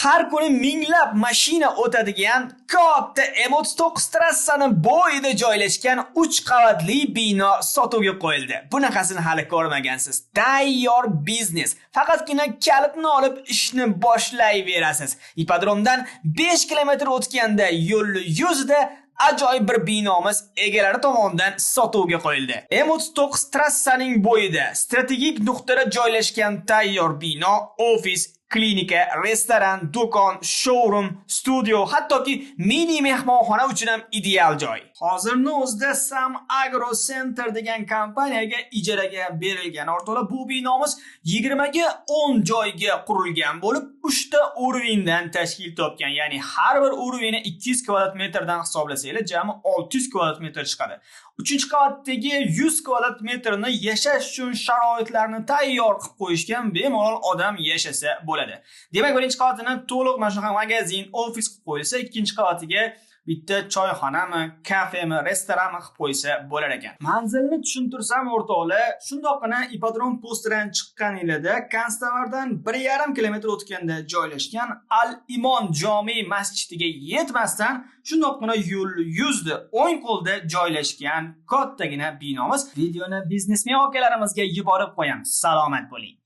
Har kuni minglab mashina o'tadigan katta M39 trassani bo'yida joylashgan 3 qavatli bino sotuvga qo'yildi. Bunaqasini hali ko'rmagansiz. Tayyor biznes. Faqatgina kalitni olib ishni boshlayverasiz. Ipodromdan 5 kilometr o'tganda yo'lni yuzida ajoyib bir binomiz egalari tomonidan sotuvga qo'yildi. M39 trassaning bo'yida strategik nuqtada joylashgan tayyor bino ofis, klinika, restoran, do'kon, showroom, studio, hattoki mini mehmonxona uchun ham ideal joy. Hozirni o'zida Sam Agro Center degan kompaniyaga ijaraga berilgan. O'rtoqlar, bu binomiz 20 ga 10 joyga qurilgan bo'lib, 3 ta уровень dan tashkil topgan. Ya'ni har bir уровень i 200 kvadrat metrdan hisoblasanglar, jami 600 kvadrat metr chiqadi. 3-qavatdagi 100 kvadrat metrni yashash uchun sharoitlarni tayyor qilib qo'yishgan, bemalol odam yashasa bo'ladi. Demak, birinchi qavatini to'liq mana shunaqa magazin, ofis qilib qo'yilsa, ikkinchi qavatiga bitta choyxonami, kafemi, restoranmi qilib qo'ysa bo'lar ekan. Manzilni tushuntirsam, o'rtoqlar, shundoqqina ipodrom postidan chiqqaninglarda Konstovardan 1,5 kilometr o'tganda joylashgan Al Imon jome masjidiga yetmasdan shundoqqina yo'l yuzda o'ng qo'lda joylashgan kattagina binomiz. Videoni biznesmen akalarimizga yuborib qo'yamiz. Salomat bo'ling.